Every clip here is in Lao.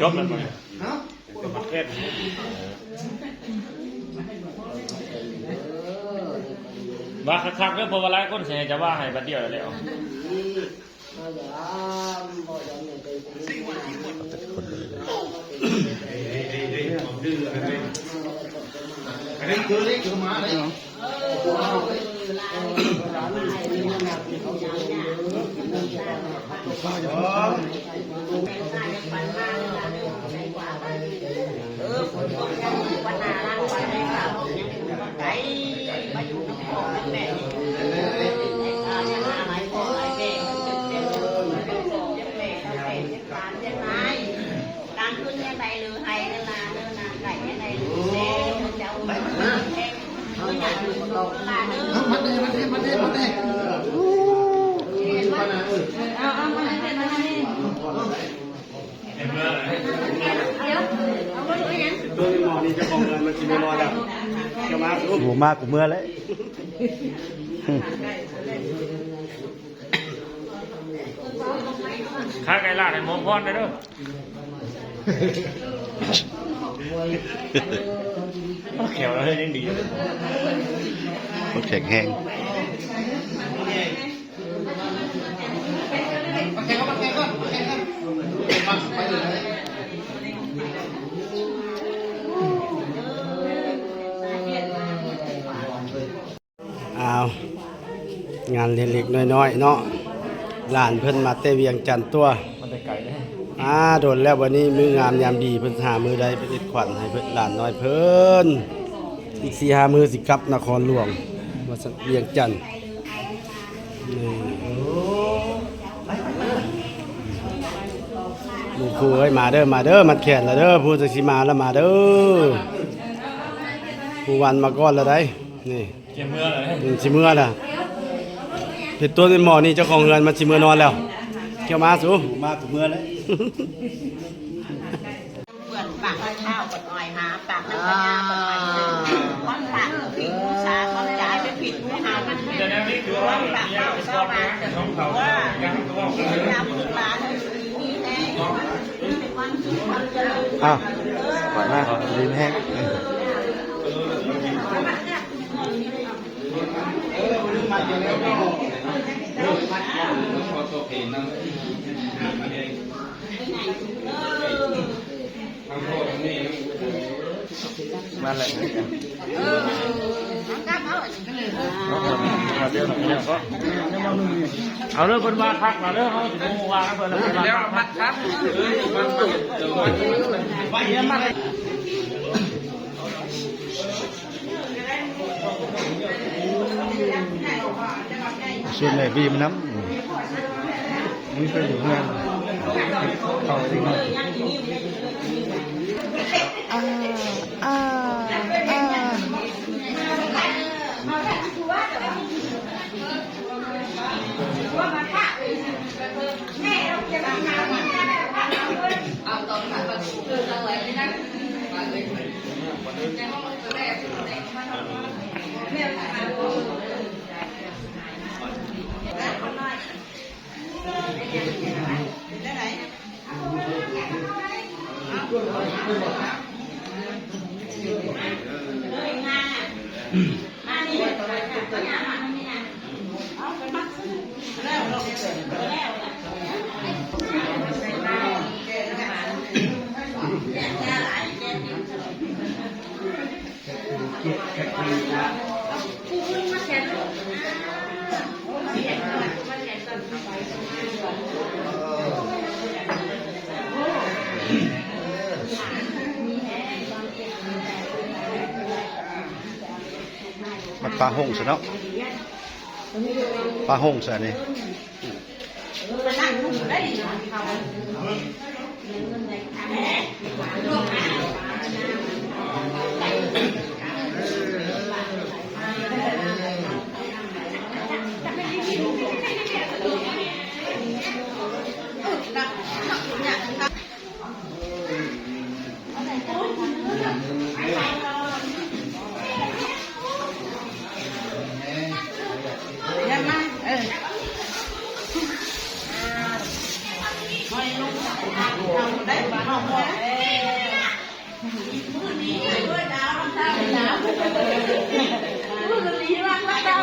ຈອບແລ້ວບໍ່ນີ້? ເອົ້າ ເປັນປະເທດ. ວ່າຄັກໆເດີ ເພາະວ່າຫຼາຍຄົນຊິໃຫ້ເຈົ້າວ່າໃຫ້ບາດດຽວແລ້ວ. ໂອ້ ມາກູເມືອແລ້ວ. ຂ້າໄກ່ລາດໃຫ້ໝໍພອນໄດ້ເດີ. ແຂວເຮົາຍັງດີ ມັນແຂງແຮງ. ອ້າວ ງານເລັກໆນ້ອຍໆເນາະ ຫຼານເພິ່ນມາແຕ່ວຽງຈັນຕົວະ ມາແຕ່ໄກເດ້. ອາ ດົນແລ້ວ ບັດນີ້ມື້ງາມຍາມດີ ເພິ່ນຫາມື້ໃດໄປເຮັດຂວັນໃຫ້ເພິ່ນ ຫຼານນ້ອຍເພິ່ນ. ອີກສີ່ຫ້າມື້ຊິກັບນະຄອນຫຼວງ ວ່າຊັ້ນ ວຽງຈັນ. ນີ້ ໝູ່ຄູ່ເອີຍ ມາເດີ ມາເດີ ມັດແຂນລະເດີ ຜູ້ຈັກຊິມາລະມາເດີ. ຜູ້ວັນມາກ່ອນລະໄດ໋ ນີ້. ຊິເມືອແລ້ວ ອືມ ຊິເມືອແລ້ວ. ເຮັດຕົວເປັນໝໍນີ້ ເຈົ້າຂອງເຮືອນມັນຊິເມືອນອນແລ້ວ. ກ່ຽວມາສູ ມາກູເມືອແລ້ວ. ເພື່ອນປາກເຊົ້າກໍໜ້ອຍ ຫາປາກນ້ຳພະຍາກໍໜ້ອຍ ຄວາມປາກຜິດຫູສາ ຄວາມຈາໄປຜິດຫູເຮົາ ຄວາມປາກເວົ້າສະຫວ່າງ ວ່າ ອ້າວ ໄປມາ ດີແຮງ. ມາແລ້ວ ເອົາເດີ ເພິ່ນວ່າຄັກລະເດີ ເຮົາຊິບໍ່ວ່ານຳເພິ່ນລະ ເພິ່ນວ່າຄັກ. ຊວນແມ່ບີມານຳ ມີເພິ່ນຢູ່ເຮືອນ ເຂົ້າໄປເດັກນ້ອຍ. ມັນປາຫົງຊະເນາະ ປາຫົງຊະນີ້.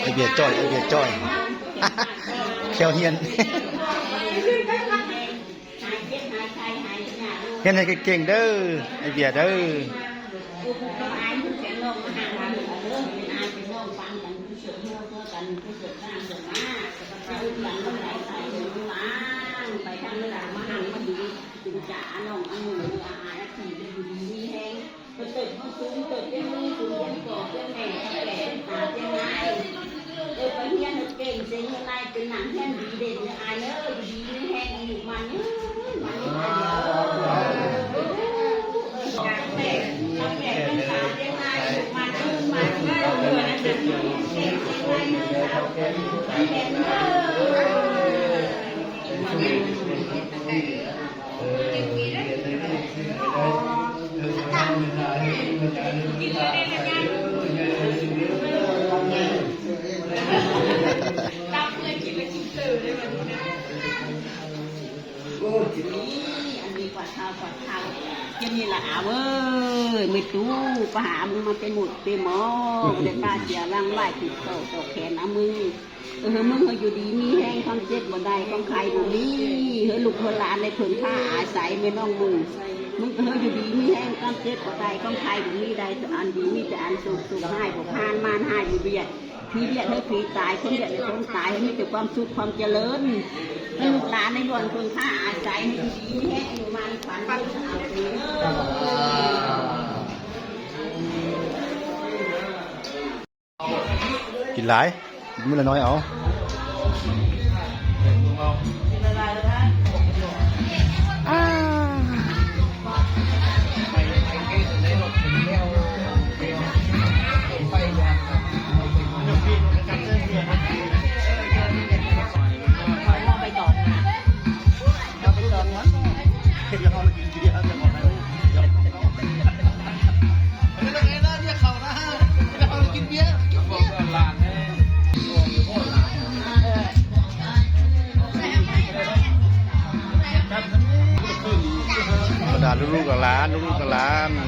ໄອເບຍຈ່ອຍ ໄອເບຍຈ່ອຍ ແຂ້ວຮຽນ. ຮຽນໃຫ້ເກັ່ງໆເດີ ໄອເບຍເດີ. ໄປທາງເວລາມາຫັ້ນມາດີ ຈຸງຈາອານ້ອງອານຸ ອາອາຍ ອາຄີ ຢູ່ດີມີແຮງ ເພິ່ນເຕີບເຮົາສູງ ເຕີບເປັນໝູ ສູງເປັນກອກເປັນແມ່ ເປັນແກ່ເປັນຕາເປັນຍາຍ ເອີ ໄປຮຽນໃຫ້ເກັ່ງ ເສັງໃຫ້ໄລ່ ເປັນນັກຮຽນດີເດັ່ນເດີອາຍເດີ ຢູ່ດີມີແຮງ ອາຍຸໝັ້ນຍືນ ໝັ້ນຍືນອາຍເດີ. ນີ້ ອັນນີ້ກວາດເຂົ້າ ກວາດເຂົ້າ ກິນນີ້ລະອາເວີຍ ມື້ຕູ້ ປະຫາມຶງມາເຕັມໝົດເຕັມໝໍ້ ບໍ່ໄດ້ປາເສຍວັງໄວ້ ຖືກໂຕຕອກແຂນອາມຶງ. ເອີ ເຮີ ມຶງເຮີ ຢູ່ດີມີແຮງ ຄວາມເຈັບບໍ່ໄດ້ ຄວາມໄຂ້ບໍ່ມີ ເຮີ ລູກເຮີ ຫຼານໄດ້ເພິ່ງພາອາໄສ ແມ່ນ້ອງມຶງ ມຶງເຮີ ຢູ່ດີມີແຮງ ຄວາມເຈັບບໍ່ໄດ້ ຄວາມໄຂ້ບໍ່ມີ ໄດ້ແຕ່ອັນດີ ມີແຕ່ອັນສຸກ ສຸກຮ້າຍບໍ່ຜ່ານ ມານຮ້າຍບໍ່ບຽດ ຜີບຽດໃຫ້ຜີຕາຍ ຄົນບຽດໃຫ້ຄົນຕາຍ ໃຫ້ມີແຕ່ຄວາມສຸກຄວາມຈະເລີນ ໃຫ້ລູກຫຼານໄດ້ບ່ອນເພິ່ງພາອາໄສ ໃຫ້ຢູ່ດີມີແຮງ ອາຍຸໝັ້ນຂວັນຍືນ ກິນຫຼາຍ ມື້ລະໜ້ອຍເອົາ. ບັນດາລູກໆຫຼານໆ ລູກໆຫຼານໆ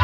ເ